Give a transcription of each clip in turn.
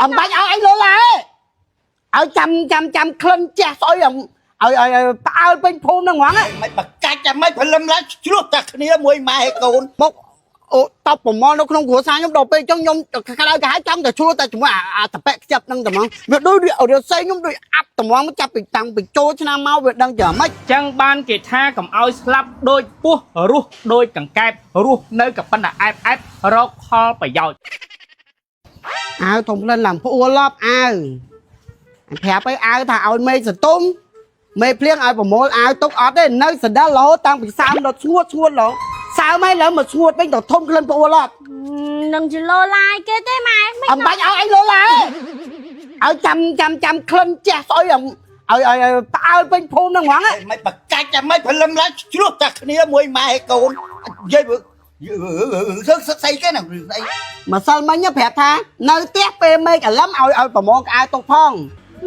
អំបាច់ឲ្យអញលោឡាឲ្យចាំចាំចាំក្លិនជះស្អុយឲ្យឲ្យផ្អើលពេញភូមិហ្នឹងហ្មង មិនបកាច់តែមិនព្រលឹមឡើងជ្លោះតែគ្នាមួយម៉ែកូន មកអូតបប្រមល់នៅក្នុងគ្រួសារខ្ញុំដល់ពេលអញ្ចឹងខ្ញុំក្តៅក្រហាយចង់តែឆ្លោះតែជាមួយអាតប៉ែខ្ចប់ហ្នឹងតែហ្មងវាដូចរស័យខ្ញុំដូចអាប់ត្មងចាប់ពីតាំងពីចូលឆ្នាំមកវាដឹងជាម៉េច ចឹងបានគេថាកុំឲ្យស្លាប់ដូចពស់រស់ដូចកង្កែបរស់នៅក៏ប៉ុន្តែអែបអែបរកផលប្រយោជន៍ អាវធំក្លិនឡើងផ្អួលឡប់អាវប្រាប់ឲ្យអាវថាឲ្យមេឃសតុំមេភ្លៀងឲ្យប្រមូលអាវទុកអត់ទេនៅសដិលរហូតតាំងពីសើមដល់ស្ងួតស្ងួតឡងសើមហើយឡើងមកស្ងួតវិញដល់ធំក្លិនផ្អួលឡប់ នឹងជាលោឡាយគេទេម៉ែមិន អំបាច់ឲ្យអញលោឡាឲ្យចាំចាំចាំក្លិនជះស្អុយឲ្យឲ្យផ្អើលពេញភូមិហ្នឹងហ្មង មិនបកាច់តែមិនព្រលឹមឡើងជ្លោះតែគ្នាមួយម៉ែកូននិយាយរឿងសឹកស្អីគេហ្នឹងរឿងស្អី ម្សិលមិញប្រាប់ថានៅផ្ទះពេលមេឃអាលឹមឲ្យឲ្យប្រមងក្អៅទុកផង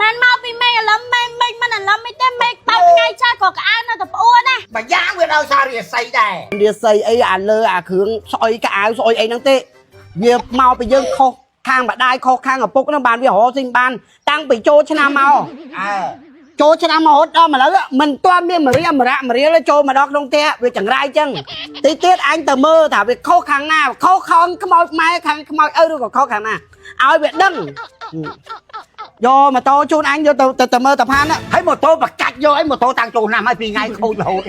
មិនមកពីមេឃអាលឹមមេឃមេឃមិនអាលឹមអីទេមេឃបើកថ្ងៃចាស់ក៏ក្អៅនៅតែផ្អួរដែរ បើយ៉ាងវាដោយសាររាសីដែរ រាសីអីអាលើអាគ្រឿងស្អុយក្អៅស្អុយអីហ្នឹងទេវាមកពីយើងខុសខាងម្ដាយខុសខាងឪពុកហ្នឹងបានវារកស៊ីបានតាំងពីចូលឆ្នាំមក អើ ចូលឆ្នាំមករហូតដល់ឥឡូវមិនទាន់មានមរិយមរៈមរៀលចូលមកដល់ក្នុងផ្ទះវាចង្រៃចឹងតិចទៀតអញទៅមើលថាវាខុសខាងណាខុសខាងខ្មោចម៉ែខាងខ្មោចឪឬក៏ខុសខាងណាឲ្យវាដឹងយកម៉ូតូជូនអញយកទៅទៅមើលតាផាន ហើយម៉ូតូបកាច់យកអីម៉ូតូតាំងចូលឆ្នាំហើយពីថ្ងៃខូចរហូត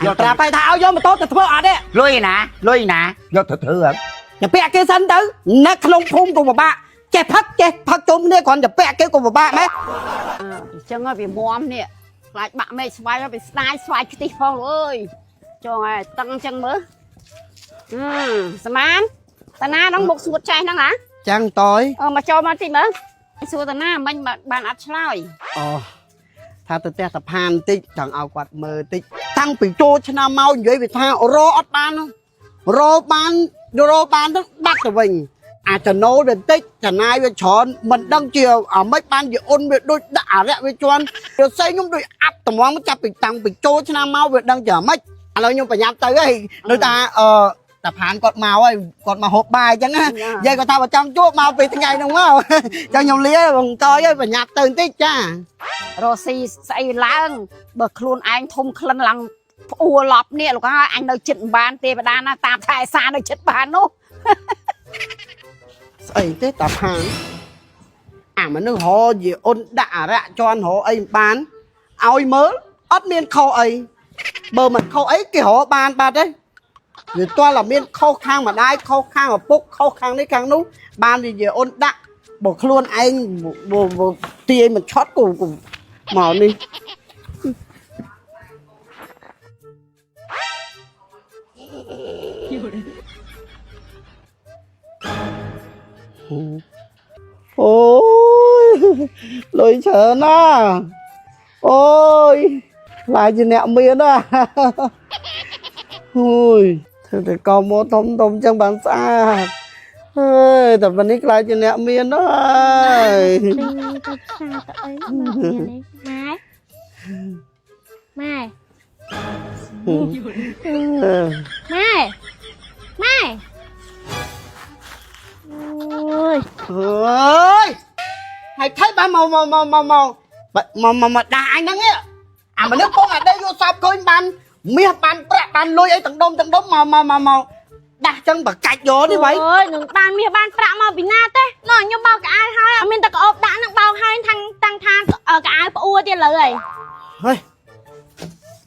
យកប្រាប់ឲ្យថាឲ្យយកម៉ូតូទៅធ្វើអត់ទេ លុយណាលុយណាយកទៅធ្វើ จะពាក់គេសិនទៅនៅក្នុងភូមិក៏ពិបាកចេះផឹកចេះផឹកជុំគ្នាគ្រាន់តែពាក់គេក៏ពិបាកម៉េះ អញ្ចឹងវាមមនេះខ្លាចបាក់មេឃស្វាយវាស្ដាយស្វាយខ្ទិះផងអើយចងឲ្យតឹងអញ្ចឹងមើលអឺសមានតាណាហ្នឹងមុខស្ងួតចេះហ្នឹងហ៎ ចឹងតយ អឺមកចូលមកតិចមើលសួរតាណាមិញបានអត់ឆ្លើយ អូថាទៅផ្ទះតាផានតិចចង់ឲ្យគាត់មើលតិចតាំងពីចូលឆ្នាំមកនិយាយវាថារអត់បានរបានរបានទៅបាត់ទៅវិញអាចចំណូលវាតិចចំណាយវាច្រើនមិនដឹងជាអាម៉េចបានជាអ៊ុនវាដូចដាក់អរិយវាជន់រស័យខ្ញុំដូចអាប់ត្មងចាប់ពីតាំងពីចូលឆ្នាំមកវាដឹងជាអាម៉េចឥឡូវខ្ញុំប្រញាប់ទៅហើយដូចថាអឺតាផានគាត់មកហើយគាត់មកហូបបាយអញ្ចឹងណាយាយគាត់ថាបើចង់ជួបមកពីថ្ងៃហ្នឹងមកចឹងខ្ញុំលាបងតយហើយប្រញាប់ទៅបន្តិចចា រស់ស៊ីស្អីឡើងបើខ្លួនឯងធំក្លិនឡើងផ្អួរឡប់នេះលោកហើយអញនៅចិត្តមិនបានទេបដាណាតាមថែសានៅចិត្តបាននោះ ស្អីទេតាផានអាមនុស្សហយីអ៊ុនដាក់អរៈជន់រអីមិនបានឲ្យមើលអត់មានខុសអីបើមិនខុសអីគេរកបានបាត់ទេវាទាល់តែមានខុសខាងម្ដាយខុសខាងឪពុកខុសខាងនេះខាងនោះបានវាយីអ៊ុនដាក់បើខ្លួនឯងបើទាយមិនឆត់គូគូមកនេះអូយលុយច្រើនណាស់អូយខ្លាចជាអ្នកមានណាអូយធ្វើតែកោមកធំធំចឹងបានស្អាតហើយតែប៉ុណ្នេះខ្លាចជាអ្នកមានណាហើយ ទៅផ្សារទៅអីមកនេះម៉ែម៉ែម៉ែម៉ែអូយ អើយហើយថៃបានមកមកមកមកមកមកមកមកដាក់អញហ្នឹងឯងអាមនុស្សពងអាដេកយកសពឃើញបានមាសបានប្រាក់បានលុយអីទាំងដុំទាំងដុំមកមកមកមកដាស់ចឹងបកាច់យកនេះវ៉ៃ អូយនឹងបានមាសបានប្រាក់មកពីណាទេណោះខ្ញុំបោកកៅអៅហើយអត់មានតែក្អូបដាក់នឹងបោកហើយខាងតាំងថាកៅអៅផ្អួរទៀតលើហើយ ហើយ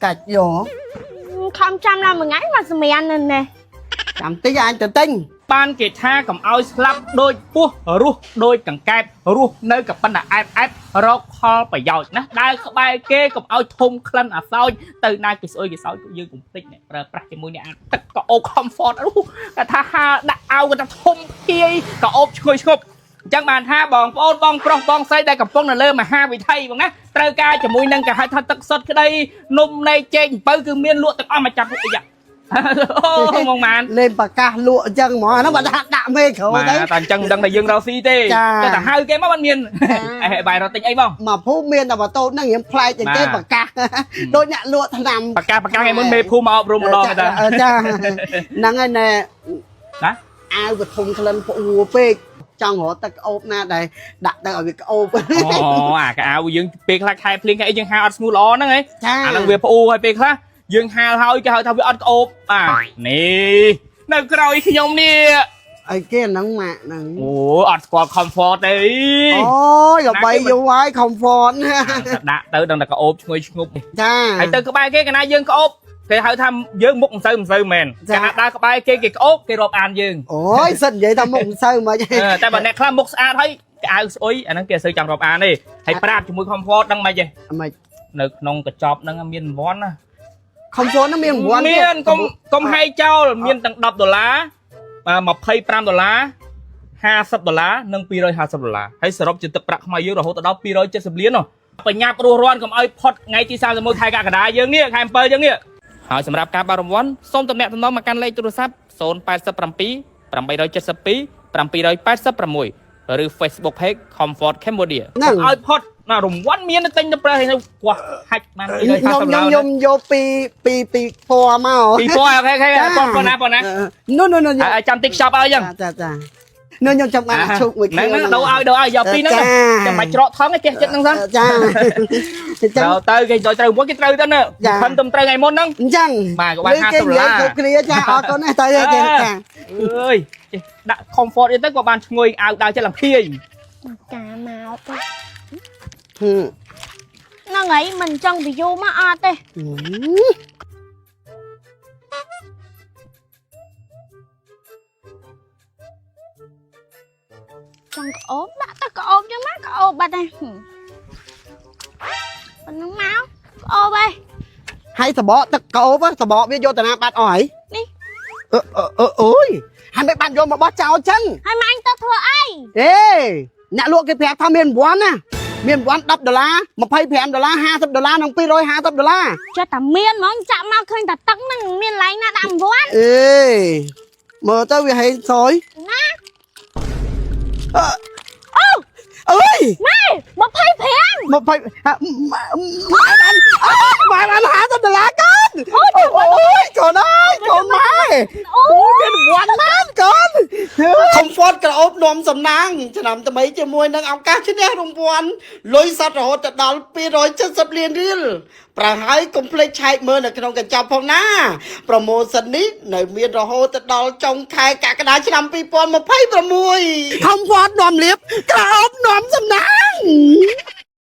កាច់យក ខំចាំដល់មួយថ្ងៃមកសម្រាននៅនេះ ចាំតិចអញទៅទិញ បានគេថាកុំឲ្យស្លាប់ដូចពស់រស់ដូចកង្កែបរស់នៅក៏ប៉ុន្តែអែបអែបរកផលប្រយោជន៍ណាដើរក្បែរគេកុំឲ្យធំក្លិនអាសោចទៅណាគេស្អុយគេសោចយើងកុំភ្លេចអ្នកប្រើប្រាស់ជាមួយអ្នកអាទឹកកអូប comfort នោះគាត់ថាហាដាក់អោគាត់ថាធំភាយកអូបឈ្ងុយឈ្ងប់អញ្ចឹងបានថាបងប្អូនបងប្រុសបងស្រីដែលកំពុងនៅលើមហាវិថីបងណាត្រូវការជាមួយនឹងគេហៅថាទឹកសុទ្ធក្តីនំនែកចេកអំពៅគឺមានលក់ទាំងអស់មកចាប់អាយ៉ាអូមកម៉ាន លេងប្រកាសលក់អញ្ចឹងហ្មងអាហ្នឹងបើដាក់ដាក់មេក្រូ បាទ ទៅ តែអញ្ចឹងមិនដឹងថាយើងរកស៊ីទេ ចា តែតែហៅគេមកมันមានអេបាយរកទិញអីបង មកភូមិមានតែម៉ូតូហ្នឹងរៀងប្លែកជាងគេ បាទ ប្រកាសដូចអ្នកលក់ថ្នាំ ប្រកាសប្រកាសថ្ងៃមុនមេភូមិមកអប់រំម្ដងគេតា ចាហ្នឹងហើយណែ ណា អាវវាធំក្លិនផ្អួរពេក ចង់រកទឹកក្អូបណាដែលដាក់ទៅឲ្យវាក្អូប អូអាកៅអៅយើងពេលខ្លះខែភ្លៀងខែអីយើងហាលអត់ស្ងួតល្អហ្នឹងឯង ចា អាហ្នឹងវាផ្អួរហើយពេលខ្លះយើងហាលហើយគេហៅថាវាអត់ក្អូបបាទនេះនៅក្រោយខ្ញុំនេះ អីគេអាហ្នឹងម៉ាក់ហ្នឹង អូអត់ស្គាល់ comfort ទេ អូយល្បីយូរហើយ comfort ណា តែដាក់ទៅដឹងតែក្អូបឈ្ងុយឈ្ងប់ ចា ហើយទៅក្បែរគេកាលណាយើងក្អូបគេហៅថាយើងមុខមិនសូវមិនសូវមែនកាលណាដើរក្បែរគេគេក្អូបគេរាប់អានយើង អូយសិតនិយាយថាមុខមិនសូវមិន អឺតែបើអ្នកខ្លះមុខស្អាតហើយក្អៅស្អុយអាហ្នឹងគេអត់សូវចង់រាប់អានទេហើយប្រាប់ជាមួយ comfort ដឹងមិនទេ មិន នៅក្នុងកញ្ចប់ហ្នឹងមានរង្វាន់ណា comfort ហ្នឹងមានរង្វាន់ មានកុំកុំហែកចោលមានទាំង10ដុល្លារ25ដុល្លារ50ដុល្លារនិង250ដុល្លារហើយសរុបជាទឹកប្រាក់ខ្មែរយើងរហូតដល់270លាននោះបញ្ញាប់រស់រាន់កុំឲ្យផុតថ្ងៃទី31ខែកក្កដាយើងនេះខែ7យើងនេះហើយសម្រាប់ការបាក់រង្វាន់សូមទំនាក់ទំនងមកកាន់លេខទូរស័ព្ទ087 872 786ឬ Facebook Page Comfort Cambodia ហ្នឹង ឲ្យផុតណារង្វាន់មានតែទិញទៅប្រេះហើយគាត់ហាច់បាន ខ្ញុំខ្ញុំខ្ញុំយកពីពីពីពណ៌មក ពីពណ៌ OK OK ប៉ុណ្ណាប៉ុណ្ណា នោះនោះនោះ ហើយចាំតិចខ្ចប់ឲ្យចឹង ចាចានោះខ្ញុំចាំបានឈូកមួយ ហ្នឹងហ្នឹងដូរឲ្យដូរឲ្យយកពីរហ្នឹងចាំបាច់ច្រកថងឯងចេះចិត្តហ្នឹងសិន ចាចឹង ត្រូវទៅគេចូលត្រូវមួយគេត្រូវទៅណាខំទៅត្រូវថ្ងៃមុនហ្នឹង អញ្ចឹង បាទក៏បាន50ដុល្លារ គ្រប់គ្នាចាអរគុណណាស់ទៅចាចា អើយចេះដាក់ comfort អីទៅក៏បានឈ្ងុយអាវដើរចិត្តឡើងភាយ ការមកទេ ហឹម ហ្នឹងហើយមិនចង់ពីយូរមកអត់ទេចង់ក្អូបដាក់ទៅក្អូបចឹងមកក្អូបបាត់ហើយហឹមប៉ុណ្ណឹងមកក្អូបហើយ ហើយសបកទឹកក្អូបសបកវាយកតាណាបាត់អស់ហើយ នេះ អឺអឺអូយហើយមិនបានយកមកបោះចោលចឹង ហើយម៉ាញ់ទៅធ្វើអី អេអ្នកលក់គេប្រាប់ថាមានរង្វាន់ណាមានរង្វាន់10ដុល្លារ25ដុល្លារ50ដុល្លារនិង250ដុល្លារ ចេះតែមានហ្មងចាក់មកឃើញតែទឹកហ្នឹងមានឡែងណាដាក់រង្វាន់ អេមើលទៅវាហេងសយ ណា អឺ អូ អើយ ម៉ែ25 20ម៉ែបានអើម៉ែបាន50ដុល្លារកូនអូយកូនអើយកូនម៉ែ អូ អូមានរង្វាន់ណាស់កូន Comfort ក្រអូបនាំសំណាងឆ្នាំថ្មីជាមួយនឹងឱកាសឈ្នះរង្វាន់លុយសត្វរហូតទៅដល់270លានរៀលប្រហើយកុំភ្លេចឆែកមើលនៅក្នុងកញ្ចប់ផងណា promotion នេះនៅមានរហូតទៅដល់ចុងខែកក្កដាឆ្នាំ2026 Comfort នាំលៀបក្រអូបនាំសំណាង